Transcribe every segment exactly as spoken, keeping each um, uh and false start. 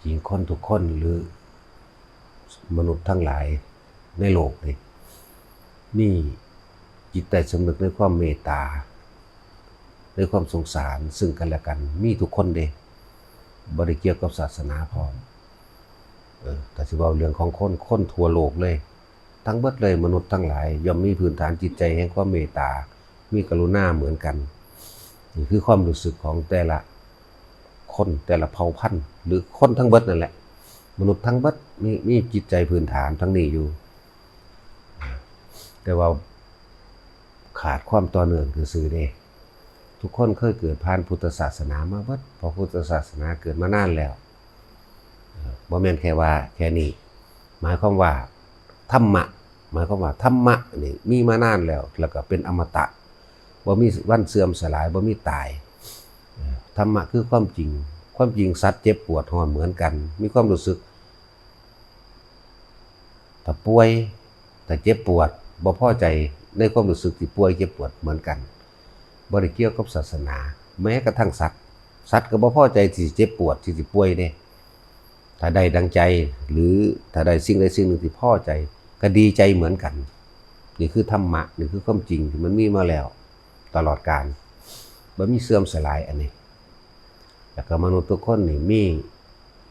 จริงคนทุกคนหรือมนุษย์ทั้งหลายในโลกนี่มีจิตใต้สำนึกในความเมตตา ในความสงสารซึ่งกันและกัน มีทุกคนเด้ บ่ได้เกี่ยวกับศาสนาพร้อม เออ ถ้าสิเว้าเรื่องของคน คนทั่วโลกเลย ทั้งเบิดเลย มนุษย์ทั้งหลายย่อมมีพื้นฐานจิตใจแห่งความเมตตา มีกรุณาเหมือนกัน นี่คือความรู้สึกของแต่ละคน แต่ละเผ่าพันธุ์ หรือคนทั้งเบิดนั่นแหละ มนุษย์ทั้งเบิดมี มีจิตใจพื้นฐานทั้งนี้อยู่ แต่ว่าขาดความต่อเนื่องซื่อๆเด้ ทุกคนเคยเกิดผ่านพุทธศาสนามาเบิด เพราะพุทธศาสนาเกิดมานานแล้ว เอ่อ บ่แม่นแค่ว่าแค่นี้ หมายความว่าธรรมะ หมายความว่าธรรมะนี่มีมานานแล้ว แล้วก็เป็นอมตะ บ่มีวันเสื่อมสลาย บ่มีตาย เอ่อ ธรรมะคือความจริง ความจริงสัตว์เจ็บปวดฮ้อนเหมือนกัน มีความรู้สึก ถ้าป่วย ถ้าเจ็บปวด บ่พอใจในความรู้สึกที่ป่วยเจ็บปวดเหมือนกัน บ่ได้เกี่ยวกับศาสนา แม้กระทั่งสัตว์ สัตว์ก็บ่พอใจที่สิเจ็บปวด ที่สิป่วยเด้ ถ้าได้ดังใจ หรือถ้าได้สิ่งใดสิ่งหนึ่งที่พอใจ ก็ดีใจเหมือนกัน นี่คือธรรมะ นี่คือความจริงที่มันมีมาแล้วตลอดกาล บ่มีเสื่อมสลายอันนี้ แล้วก็มนุษย์ทุกคนนี่มี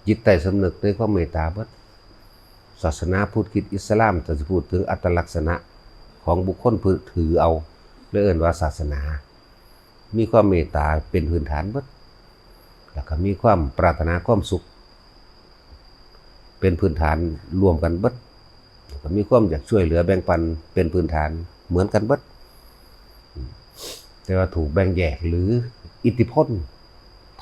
จิตใต้สำนึกในความเมตตาเบิด ศาสนาพุทธคริสต์อิสลาม ถ้าสิพูดถึงอัตลักษณะของบุคคลผู้ถือเอา และเอิ้นว่าศาสนา มีความเมตตาเป็นพื้นฐานเบิด แล้วก็มีความปรารถนาความสุข เป็นพื้นฐานร่วมกันเบิด แล้วก็มีความอยากช่วยเหลือแบ่งปันเป็นพื้นฐานเหมือนกันเบิด แต่ว่าถูกแบ่งแยกหรืออิทธิพล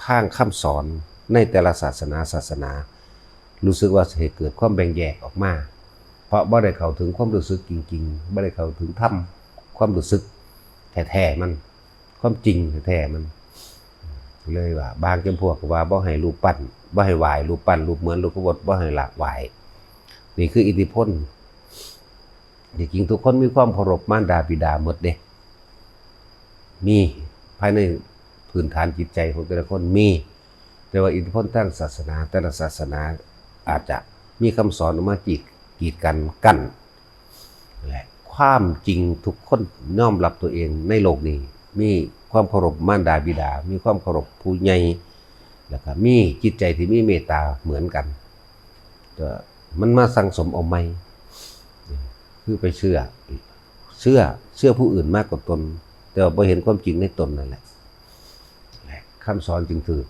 ทางคำสอนในแต่ละศาสนา ศาสนา รู้สึกว่าสิให้เกิดความแบ่งแยกออกมา เพราะบ่ได้เข้าถึงความรู้สึกจริงๆ บ่ได้เข้าถึงธรรม ความรู้สึกแท้ๆมัน ความจริงแท้ๆมัน เลยว่าบางจำพวกก็ว่าบ่ให้รูปปั้น บ่ให้ไหว้รูปปั้น รูปเหมือน รูปเคารพ บ่ให้ละไหว้ นี่คืออิทธิพล ที่จริงทุกคนมีความเคารพมารดาบิดาหมดเด้ มีภายในพื้นฐานจิตใจของแต่ละคนมี แต่ว่าอิทธิพลทางศาสนา แต่ละศาสนาอาจจะมีคำสอนออกมากีด กีดกัน กั้น และความจริงทุกคนยอมรับตัวเองในโลกนี้ มีความเคารพมารดาบิดา มีความเคารพผู้ใหญ่ แล้วก็มีจิตใจที่มีเมตตาเหมือนกัน แต่มันมาสั่งสมเอาใหม่ คือไปเชื่อ เชื่อ เชื่อผู้อื่นมากกว่าตน แต่ว่าบ่เห็นความจริงในตนนั่นแหละ และคำสอนจึงถืก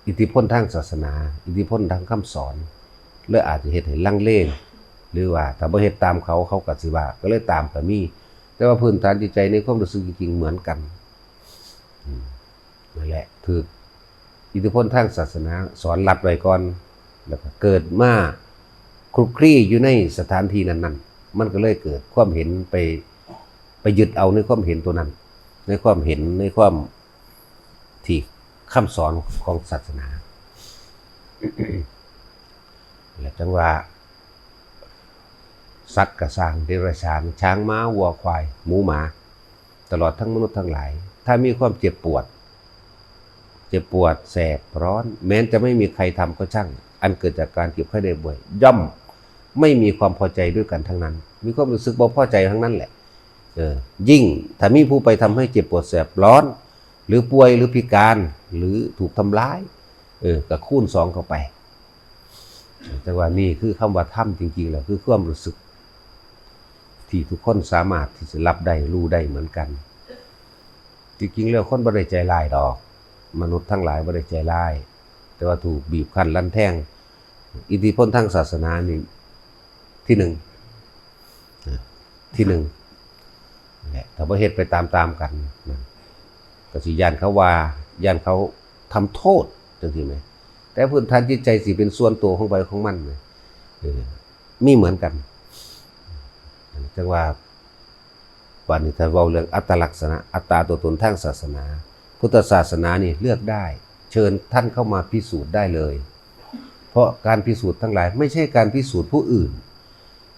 อิทธิพลทางศาสนา อิทธิพลทางคำสอน เลยอาจจะเฮ็ดให้ลังเล หรือว่าถ้าบ่เฮ็ดตามเขา เขาก็สิว่า ก็เลยตามก็มี แต่ว่าพื้นฐานจิตใจในความรู้สึกจริงๆเหมือนกัน อืม นั่นแหละ ถืกอิทธิพลทางศาสนาสอนรัดไว้ก่อน แล้วก็เกิดมาคลุกคลีอยู่ในสถานที่นั้นๆ มันก็เลยเกิดความเห็นไป ไปยึดเอาในความเห็นตัวนั้น ในความเห็น ในความที่คำสอนของศาสนา และจังว่า สัตว์ก็ซ่าง เดรัจฉาน ช้าง ม้า วัว ควาย หมู หมา ตลอดทั้งมนุษย์ทั้งหลาย ถ้ามีความเจ็บปวด เจ็บปวด แสบ ร้อน แม้จะไม่มีใครทำก็ช่าง อันเกิดจากการเจ็บไข้ได้ป่วย ย่อมไม่มีความพอใจด้วยกันทั้งนั้น มีความรู้สึกบ่พอใจทั้งนั้นแหละ เออ ยิ่งถ้ามีผู้ไปทำให้เจ็บปวดแสบร้อน หรือป่วย หรือพิการ หรือถูกทำร้าย เออ ก็คูณสองเข้าไป แต่ว่านี่คือคำว่าธรรมจริงๆแล้ว คือความรู้สึก ที่ทุกคนสามารถที่จะรับได้ รู้ได้เหมือนกัน จริงๆแล้วคนบ่ได้ใจร้ายดอก มนุษย์ทั้งหลายบ่ได้ใจร้าย แต่ว่าถูกบีบคั้นรันแทง อิทธิพลทางศาสนานี่ที่หนึ่ง นะ ที่หนึ่ง แหละ ถ้าบ่เฮ็ดไปตามๆกันนะ ก็สิย้านเขาว่า ย้านเขาทำโทษจังซี่แหม แต่พื้นฐานจิตใจสิเป็นส่วนตัวของไผของมันนะ เออ มีเหมือนกัน จังว่า บัดนี้ถ้าเว้าเรื่องอัตลักษณะ อัตตาตัวตนทางศาสนา พุทธศาสนานี่เลือกได้ เชิญท่านเข้ามาพิสูจน์ได้เลย เพราะการพิสูจน์ทั้งหลายไม่ใช่การพิสูจน์ผู้อื่น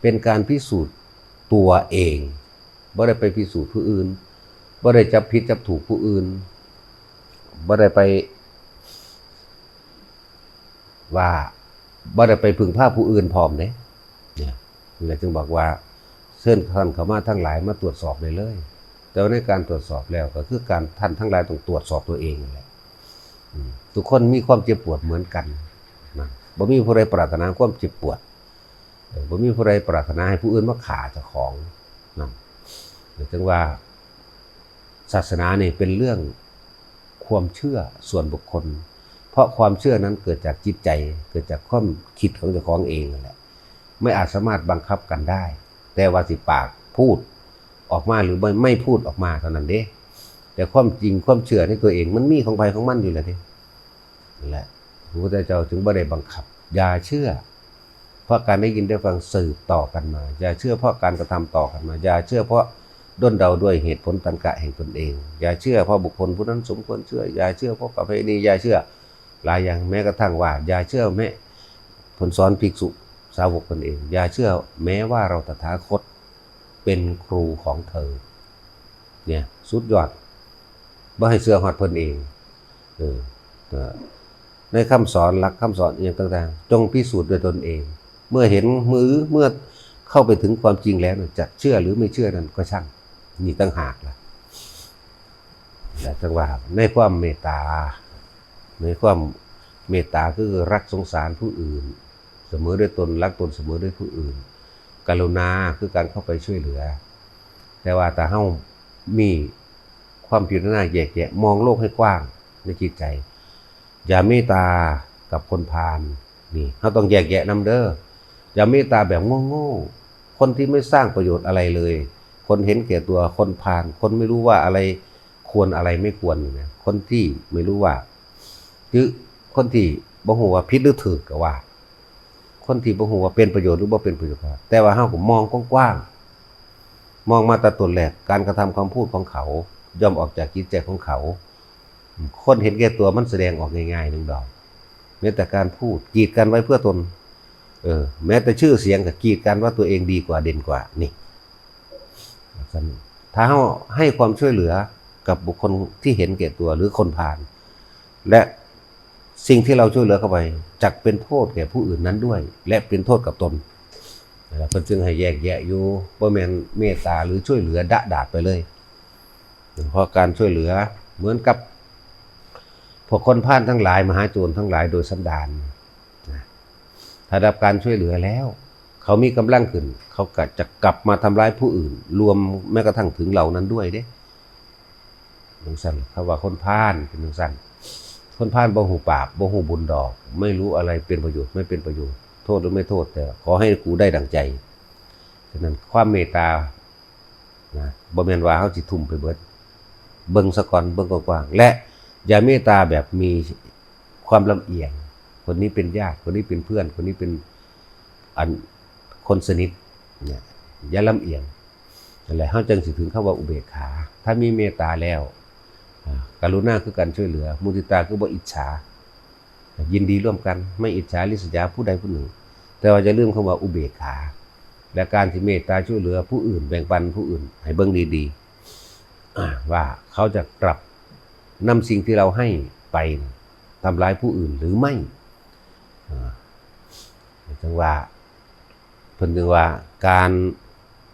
เป็นการพิสูจน์ตัวเอง บ่ได้ไปพิสูจน์ผู้อื่น บ่ได้จับผิดจับถูกผู้อื่น บ่ได้ไป ว่าบ่ได้ไปพึ่งพาผู้อื่นพร้อมเด้ เนี่ย นี่แหละจึงบอกว่า เชิญท่านเข้ามาทั้งหลายมาตรวจสอบได้เลย แต่ว่าในการตรวจสอบแล้วก็คือการท่านทั้งหลายต้องตรวจสอบตัวเองนั่นแหละ อืม ทุกคนมีความเจ็บปวดเหมือนกันนะ บ่มีผู้ใดปรารถนาความเจ็บปวด เออ บ่มีผู้ใดปรารถนาให้ผู้อื่นมาฆ่าเจ้าของนะ จึงว่า ศาสนานี่เป็นเรื่องความเชื่อส่วนบุคคล เพราะความเชื่อนั้นเกิดจากจิตใจ เกิดจากความคิดของเจ้าของเองนั่นแหละ ไม่อาจสามารถบังคับกันได้ แต่ว่าสิปากพูดออกมาหรือไม่ ไม่พูดออกมาเท่านั้นเด้ แต่ความจริงความเชื่อในตัวเองมันมีของใครของมันอยู่แล้วเด้ นั่นแหละ พระพุทธเจ้าจึงบ่ได้บังคับ อย่าเชื่อ เพราะการได้ยินได้ฟังสืบต่อกันมา อย่าเชื่อเพราะการกระทำต่อกันมา อย่าเชื่อเพราะด้นเดาด้วยเหตุผลตรรกะแห่งตนเอง อย่าเชื่อเพราะบุคคลผู้นั้นสมควรเชื่อ อย่าเชื่อเพราะประเพณี อย่าเชื่อหลายอย่าง แม้กระทั่งว่า อย่าเชื่อแม้ เพิ่นสอนภิกษุสาวกเพิ่นเอง อย่าเชื่อแม้ว่าเราตถาคตเป็นครูของเธอ เนี่ย สุดยอด บ่ให้เชื่อฮอดเพิ่นเอง เออ เออ ในคำสอน หลักคำสอนอหย่างต่างๆ จงพิสูจน์ด้วยตนเอง เมื่อเห็น มือ เมื่อเข้าไปถึงความจริงแล้วน่ะ จะเชื่อหรือไม่เชื่อนั้นก็ช่าง นี่ต่างหากล่ะ แต่จังว่าในความเมตตา ในความเมตตาคือรักสงสารผู้อื่น เสมอด้วยตน รักตนเสมอด้วยผู้อื่น กรุณาคือการเข้าไปช่วยเหลือ แต่ว่าถ้าเฮามีความพิจารณาแยกแยะ มองโลกให้กว้างในจิตใจ อย่าเมตตากับคนพาล นี่ เฮาต้องแยกแยะนำเด้อ อย่าเมตตาแบบโง่ๆ คนที่ไม่สร้างประโยชน์อะไรเลย คนเห็นแก่ตัว คนพาล คนไม่รู้ว่าอะไรควรอะไรไม่ควรนี่นะ คนที่ไม่รู้ว่า คือคนที่บ่ฮู้ว่าผิดหรือถูกก็ว่า คนที่บ่ฮู้ว่าเป็นประโยชน์หรือบ่เป็นประโยชน์ก็ว่า แต่ว่าเฮาก็มองกว้างๆ มองมาแต่ต้นแรก การกระทำคำพูดของเขาย่อมออกจากจิตใจของเขา คนเห็นแก่ตัวมันแสดงออกง่ายๆ หนึ่งดอก แม้แต่การพูดกีดกันไว้เพื่อตน เออ แม้แต่ชื่อเสียงก็กีดกันว่าตัวเองดีกว่าเด่นกว่า นี่ ถ้าเฮาให้ความช่วยเหลือกับบุคคลที่เห็นแก่ตัวหรือคนพาล และสิ่งที่เราช่วยเหลือเข้าไป จักเป็นโทษแก่ผู้อื่นนั้นด้วย และเป็นโทษกับตน นะครับ เพิ่นจึงให้แยกแยะอยู่ บ่แม่นเมตตาหรือช่วยเหลือดะดาดไปเลย เพราะการช่วยเหลือเหมือนกับพวกคนพาลทั้งหลาย มหาโจรทั้งหลายโดยสันดานนะ ถ้าได้รับการช่วยเหลือแล้ว เขามีกำลังขึ้น เขาก็จะกลับมาทำร้ายผู้อื่น รวมแม้กระทั่งถึงเรานั้นด้วยเด้ จังซั่น เขาว่าคนพาลเป็นจังซั่น คนพาลบ่ฮู้บาป บ่ฮู้บุญดอก ไม่รู้อะไรเป็นประโยชน์ ไม่เป็นประโยชน์ โทษหรือไม่โทษ แต่ขอให้กูได้ดั่งใจ ฉะนั้นความเมตตา นะ บ่แม่นว่าเฮาสิทุ่มไปเบิด เบิ่งซะก่อน เบิ่งกว้างๆ และอย่าเมตตาแบบมีความลำเอียง คนนี้เป็นญาติ คนนี้เป็นเพื่อน คนนี้เป็นอัน คนสนิท เนี่ย อย่าลำเอียง นั่นแหละ เฮาจั่งสิถึงคำว่าอุเบกขา ถ้ามีเมตตาแล้ว อ่า กรุณาคือการช่วยเหลือ มุทิตาคือบ่อิจฉา ยินดีร่วมกัน ไม่อิจฉาริษยาผู้ใดผู้หนึ่ง แต่ว่าอย่าลืมคำว่าอุเบกขา และการที่เมตตาช่วยเหลือผู้อื่น แบ่งปันผู้อื่น ให้เบิ่งดีๆ อ่า ว่าเขาจะกลับนำสิ่งที่เราให้ไปทำร้ายผู้อื่นหรือไม่ อ่า จังว่า เพิ่นจึงว่าการ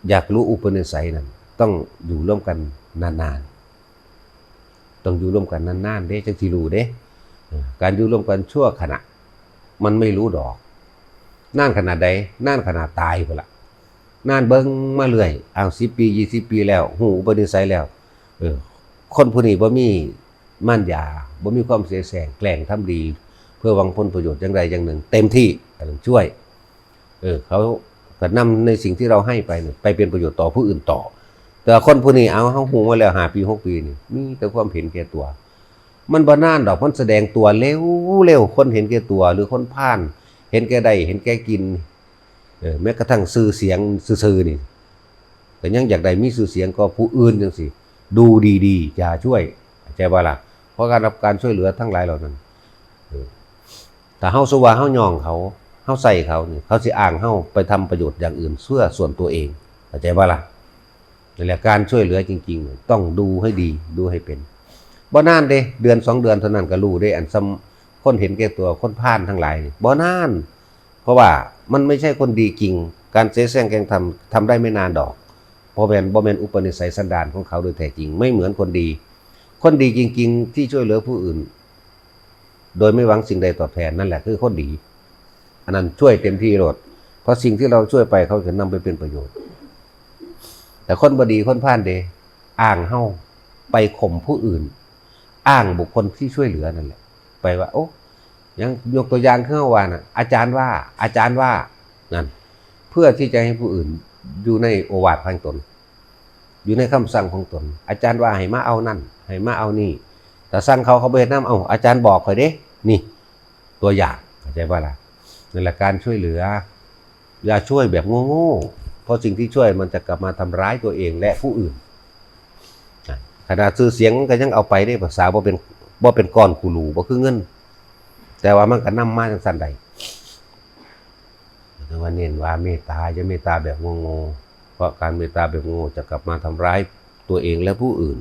อยากรู้อุปนิสัยนั้น ต้องอยู่ร่วมกันนานๆ ต้องอยู่ร่วมกันนานๆ เด้ จั่งสิรู้เด้ เออ การอยู่ร่วมกันชั่วขณะ มันไม่รู้ดอก นานขนาดใด นานขนาดตายพุ้นละ นานเบิ่งมาเรื่อย อ้าว สิบปี ยี่สิบปีแล้ว ฮู้อุปนิสัยแล้ว เออ คนผู้นี้บ่มีมารยา บ่มีความเสแสร้ง แกล้งทำดี เพื่อหวังผลประโยชน์อย่างใดอย่างหนึ่ง เต็มที่ อันนั้นช่วย เออ เขาก็นำในสิ่งที่เราให้ไปเนี่ย ไปเป็นประโยชน์ต่อผู้อื่นต่อ แต่คนผู้นี้ เอา เฮาฮู้มาแล้ว ห้าปี หกปีนี่ มีแต่ความเห็นแก่ตัว มันบ่นานดอก มันแสดงตัวเร็วๆ คนเห็นแก่ตัว หรือคนพาล เห็นแก่ได้ เห็นแก่กิน เออ แม้กระทั่งชื่อเสียงซื่อๆ นี่ ก็ยังอยากได้มีชื่อเสียงกว่าผู้อื่นจั่งซี้ ดูดีๆ อย่าช่วย เข้าใจบ่ล่ะ เพราะการรับการช่วยเหลือทั้งหลายเหล่านั้น เออ ถ้าเฮาสว่าเฮาย่องเขา เฮาใส่เขานี่ เขาสิอ้างเฮาไปทำประโยชน์อย่างอื่นเพื่อส่วนตัวเอง เข้าใจบ่ล่ะ นั่นแหละ การช่วยเหลือจริงๆ ต้องดูให้ดี ดูให้เป็น บ่นานเด้ เดือนสองเดือนเท่านั้นก็รู้เด้ อันซ้ำ คนเห็นแก่ตัว คนพาลทั้งหลายนี่ บ่นาน เพราะว่ามันไม่ใช่คนดีจริง การเสแสร้งแกล้งทำ ทำได้ไม่นานดอก เพราะแม่น บ่แม่นอุปนิสัยสันดานของเขาโดยแท้จริง ไม่เหมือนคนดี คนดีจริงๆ ที่ช่วยเหลือผู้อื่น โดยไม่หวังสิ่งใดตอบแทน นั่นแหละคือคนดี อันนั้นช่วยเต็มที่โลด เพราะสิ่งที่เราช่วยไปเขาจะนำไปเป็นประโยชน์ แต่คนบ่ดี คนพาลเด้ อ้างเฮาไปข่มผู้อื่น อ้างบุคคลที่ช่วยเหลือนั่นแหละ ไปว่า โอ้ ยังยกตัวอย่างคือเฮาว่าน่ะ อาจารย์ว่า อาจารย์ว่า นั่น เพื่อที่จะให้ผู้อื่นอยู่ในโอวาทของตน อยู่ในคำสั่งของตน อาจารย์ว่าให้มาเอานั่น ให้มาเอานี่ แต่สั่งเขา เขาบ่เฮ็ดนำ เอ้า อาจารย์บอกข้อยเด้ นี่ ตัวอย่าง เข้าใจบ่ล่ะ นั่นแหละการช่วยเหลือ อย่าช่วยแบบโง่ๆ เพราะสิ่งที่ช่วยมันจะกลับมาทำร้ายตัวเองและผู้อื่น ขนาดชื่อเสียงมันก็ยังเอาไปได้ ภาษาบ่เป็น บ่เป็นก้อนกูรู บ่คือเงิน แต่ว่ามันก็นำมาจังซั่นได้ แต่ว่าเน้นว่าเมตตา อย่าเมตตาแบบโง่ๆ เพราะการเมตตาแบบโง่จะกลับมาทำร้ายตัวเองและผู้อื่น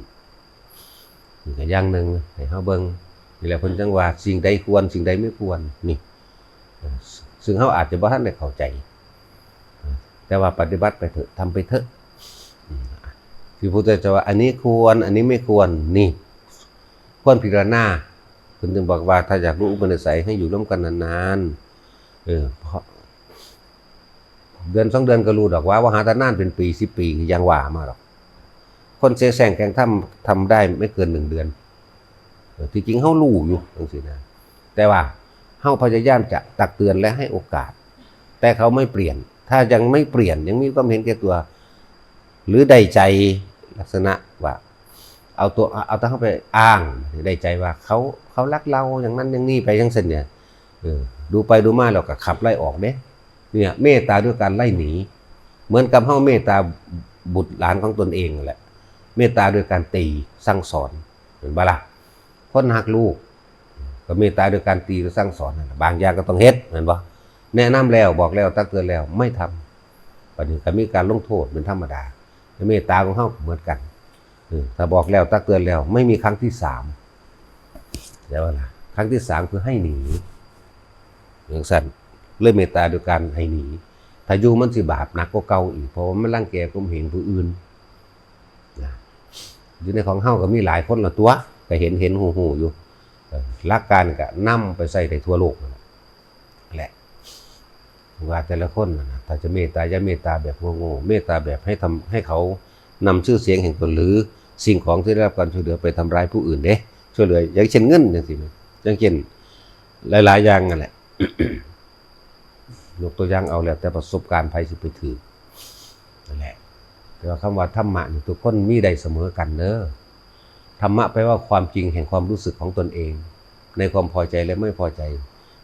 นี่ก็อย่างหนึ่งให้เฮาเบิ่ง นี่แหละเพิ่นจังว่าสิ่งใดควร สิ่งใดไม่ควร นี่ ซึ่งเฮาอาจจะบ่ทันได้เข้าใจ แต่ว่าปฏิบัติไปเถอะ ทำไปเถอะ อืม ที่พระพุทธเจ้าว่า อันนี้ควร อันนี้ไม่ควร นี่ ควรพิจารณา เพิ่นจึงบอกว่า ถ้าอยากรู้อุปนิสัยให้อยู่ร่วมกันนานๆ เออ เพราะ เดือนสองเดือนก็รู้ดอกว่า ว่าหาแต่นานเป็นปีสิบปี ยังว่ามาดอก คนเสแสร้งแกล้งทำ ทำได้ไม่เกินหนึ่งเดือน เออ ที่จริงเฮารู้อยู่จังซี่นะ แต่ว่าเฮาพยายามจะตักเตือนและให้โอกาส แต่เขาไม่เปลี่ยน ถ้ายังไม่เปลี่ยน ยังมีความเห็นแก่ตัว หรือได้ใจลักษณะว่า เอาตัว เอาแต่เฮาไปอ้าง ได้ใจว่าเขา เขารักเราอย่างนั้นอย่างนี้ไปจังซั่นเนี่ย เออ ดูไปดูมาแล้วก็ขับไล่ออกเด้ เนี่ย เมตตาด้วยการไล่หนี เหมือนกับเฮาเมตตาบุตรหลานของตนเองนั่นแหละ เมตตาด้วยการตีสั่งสอน เห็นบ่ล่ะ คนฮักลูก ก็เมตตาด้วยการตีและสั่งสอนนั่นล่ะ บางอย่างก็ต้องเฮ็ด แม่นบ่ แนะนำแล้ว บอกแล้ว ตักเตือนแล้ว ไม่ทำ บัดนี้ก็มีการลงโทษเป็นธรรมดา เมตตาของเฮาก็เหมือนกัน เออ ถ้าบอกแล้ว ตักเตือนแล้ว ไม่มีครั้งที่สาม แล้วล่ะ ครั้งที่สามคือให้หนี จังซั่น เลยเมตตาด้วยการให้หนี ถ้าอยู่มันสิบาปหนักกว่าเก่าอีก เพราะว่ามันรังแกข่มเหงผู้อื่น นะ อยู่ในของเฮาก็มีหลายคนละตัว ก็เห็น เห็น ฮู้ ฮู้อยู่ เออ หลักการก็นำไปใช้ได้ทั่วโลกนั่นแหละ แหละ ว่าแต่ละคนน่ะนะ ถ้าจะเมตตา อย่าเมตตาแบบโง่ๆ เมตตาแบบให้ทำ ให้เขานำชื่อเสียงแห่งตน หรือสิ่งของที่ได้รับการช่วยเหลือไปทำร้ายผู้อื่นเด้ ช่วยเหลือ อย่างเช่นเงินจังซี่นะ อย่างเช่น หลายๆ อย่างนั่นแหละ ยกตัวอย่างเอา แล้วแต่ประสบการณ์ไผสิไปถืก นั่นแหละ แต่ว่าคำว่าธรรมะนี่ทุกคนมีได้เสมอกันเด้อ ธรรมะแปลว่าความจริงแห่งความรู้สึกของตนเอง ในความพอใจและไม่พอใจ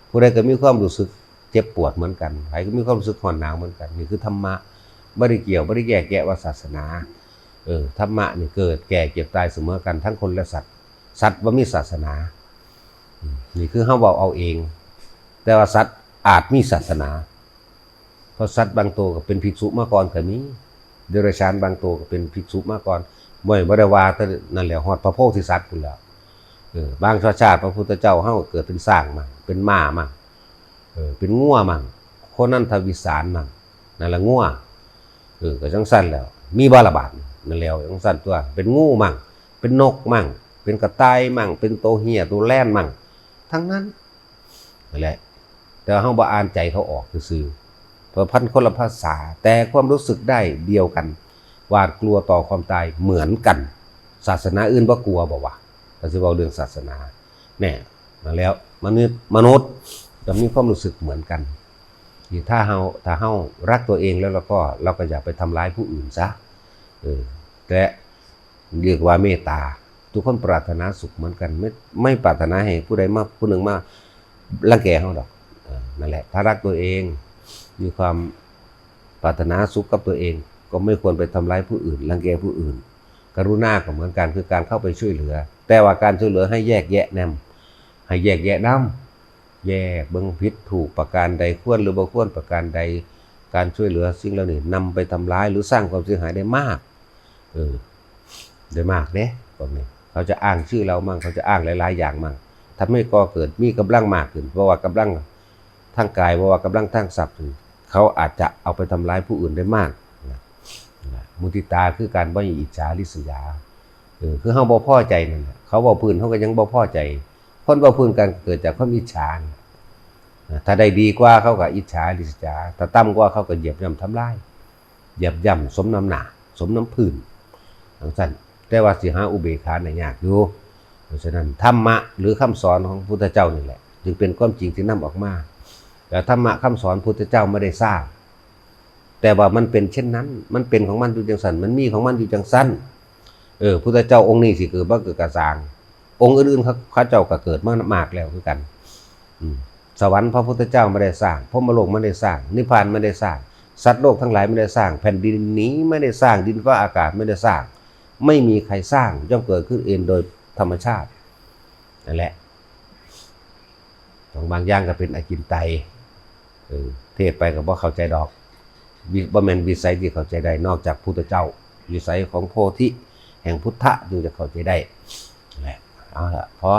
ผู้ใดก็มีความรู้สึกเจ็บปวดเหมือนกัน ใครก็มีความรู้สึกร้อนหนาวเหมือนกัน นี่คือธรรมะ บ่ได้เกี่ยว บ่ได้แยกแยะว่าศาสนา เออ ธรรมะนี่เกิด แก่ เจ็บ ตายเสมอกันทั้งคนและสัตว์ สัตว์บ่มีศาสนา อืม นี่คือเฮาเว้าเอาเอง แต่ว่าสัตว์อาจมีศาสนา เพราะสัตว์บางตัวก็เป็นภิกษุมาก่อนก็มี เดรัจฉานบางตัวก็เป็นภิกษุมาก่อน บ่ บ่ได้ว่าแต่นั่นแหละ ฮอดพระโพธิสัตว์พุ้นแหล้ว เออ บางชาติพระพุทธเจ้าเฮาก็เกิดเป็นช้างมั่ง เป็นม้ามั่ง เออ เป็นงัวมั่ง โคนันทวิสารมั่ง นั่นละงัว เออ ก็จังซั่นแหล้ว มีบ่ล่ะบาดนี่ นั่นแหล้ว จังซั่นตั๊ว เป็นงูมั่ง เป็นนกมั่ง เป็นกระต่ายมั่ง เป็นโตเฮียโตแลนมั่ง ทั้งนั้น นั่นแหละ แต่ว่าเฮาบ่อ่านใจเขาออกซื่อๆ เพราะพันคนละภาษา แต่ความรู้สึกได้เดียวกัน หวาดกลัวต่อความตายเหมือนกัน ศาสนาอื่นบ่กลัวบ่วะ ถ้าสิเว้าเรื่องศาสนา แน่ นั่นแหล้ว มนุษย์ มนุษย์ก็มีความรู้สึกเหมือนกัน ที่ถ้าเฮา ถ้าเฮารักตัวเองแล้ว เราก็ เราก็อย่าไปทำร้ายผู้อื่นซะ เออ และเรียกว่าเมตตา ทุกคนปรารถนาสุขเหมือนกัน ไม่ ไม่ปรารถนาให้ผู้ใดมา ผู้หนึ่งมารังแกเฮาดอก เออ นั่นแหละ ถ้ารักตัวเอง มีความปรารถนาสุขกับตัวเอง ก็ไม่ควรไปทำร้ายผู้อื่น รังแกผู้อื่น กรุณาก็เหมือนกัน คือการเข้าไปช่วยเหลือ แต่ว่าการช่วยเหลือให้แยกแยะนำ ให้แยกแยะนำ แยกเบิ่งผิดถูกประการใด ควรหรือบ่ควรประการใด การช่วยเหลือสิ่งเหล่านี้นำไปทำร้ายหรือสร้างความเสียหายได้มาก เออ ได้มากเด้ พวกนี้ เขาจะอ้างชื่อเรามั่ง เขาจะอ้างหลายๆ อย่างมั่ง ทำให้ก่อเกิดมีกำลังมากขึ้น เพราะว่ากำลังทางกาย เพราะว่ากำลังทางทรัพย์ เขาอาจจะเอาไปทำร้ายผู้อื่นได้มากนะนะมุทิตาคือการบ่อิจฉาริษยา เออ คือเฮาบ่พอใจนั่นแหละ เขาเว้าพื้น เฮาก็ยังบ่พอใจ คนเว้าพื้นกันเกิดจากความอิจฉานี่นะถ้าได้ดีกว่าเขาก็อิจฉาริษยา ถ้าต่ำกว่าเขาก็เหยียบย่ำทำลาย เหยียบย่ำสมน้ำหน้า สมน้ำพื้นจั่งซั่น แต่ว่าสิหาอุเบกขาน่ะยากอยู่ เพราะฉะนั้นธรรมะหรือคำสอนของพระพุทธเจ้านี่แหละ จึงเป็นความจริงที่นำออกมา แต่ธรรมะคำสอนพุทธเจ้าไม่ได้สร้าง แต่ว่ามันเป็นเช่นนั้น มันเป็นของมันอยู่จั่งซั่น มันมีของมันอยู่จั่งซั่น เออ พุทธเจ้าองค์นี้สิเกิดบ่เกิดกะซ่าง องค์อื่นๆ เขา เขาเจ้าก็เกิดมามากแล้วคือกัน อืม สวรรค์พระพุทธเจ้าไม่ได้สร้าง พรหมโลกไม่ได้สร้าง นิพพานไม่ได้สร้าง สัตว์โลกทั้งหลายไม่ได้สร้าง แผ่นดินนี้ไม่ได้สร้าง ดินฟ้าอากาศไม่ได้สร้าง ไม่มีใครสร้าง ย่อมเกิดขึ้นเองโดยธรรมชาติ นั่นแหละ ของบางอย่างก็เป็นอจินไตย เออ เทศน์ไปก็บ่เข้าใจดอก วิ บ่แม่นวิสัยที่เข้าใจได้ นอกจากพุทธเจ้า วิสัยของโพธิ แห่งพุทธะจึงจะเข้าใจได้ แหละ เอาละ พอ